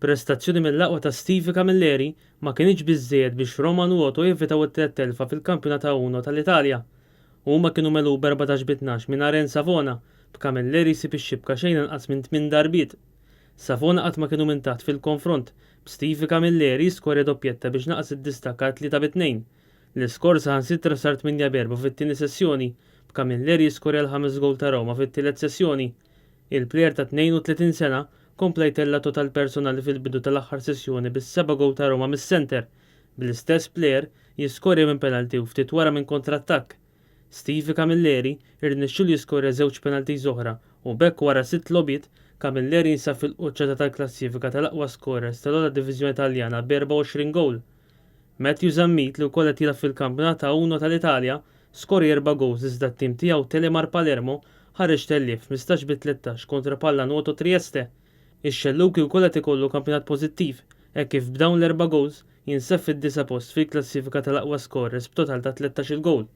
Prestazzjoni mill-aqwa ta' Stevie Camilleri ma kinitx biżżejjed biex Roma Nuoto jevitaw it-tielet telfa fil-Kampjonat A1 tal-Italja. Huma kienu megħluba 14 bi 12 minn Aren Savona, b'Camilleri jsib ix-xibka xejn anqas minn tmien darbiet. Savona qatt ma kienu minn taħt fil-konfront, b'Stevie Camilleri jiskorja doppjetta biex naqas id-distakk għal 3 bi 2. L-iskor saħansitra sar 8 b'4 fit-tieni sessjoni, b'Camilleri jiskorja l-ħames gowl ta' Roma fit-tielet sessjoni. Il-plejer ta' 32 sena kompla jtella' total personali fil-bidu tal-aħħar sessjoni bis-seba' gowl ta' Roma mis-center, bl-istess plejer jiskorja minn penalty u ftit wara minn kontrattakk. Stevie Camilleri irnexxielu jiskorja żewġ penalties oħra u b'hekk wara sitt logħbiet, Camilleri jinsab fil-quċċata tal-klassifika tal-aqwa skorers tal-ogħla diviżjoni Taljana b'24 gowl. Matthew Zammit li wkoll qed jilgħab fil-kampjonat A1 tal-Italja skorja erba' gowls iżda t-tim tiegħu Telemar Palermo ħareġ tellief 15 bi 13 kontra Pallanuoto Trieste. Ix-Xelluki wkoll qed ikollu kampjonat pożittiv hekk kif b'dawn l-erba' gowls jinsab fid-disa' post fil-klassifika tal-aqwa skorers b'total ta' 13-il gowl.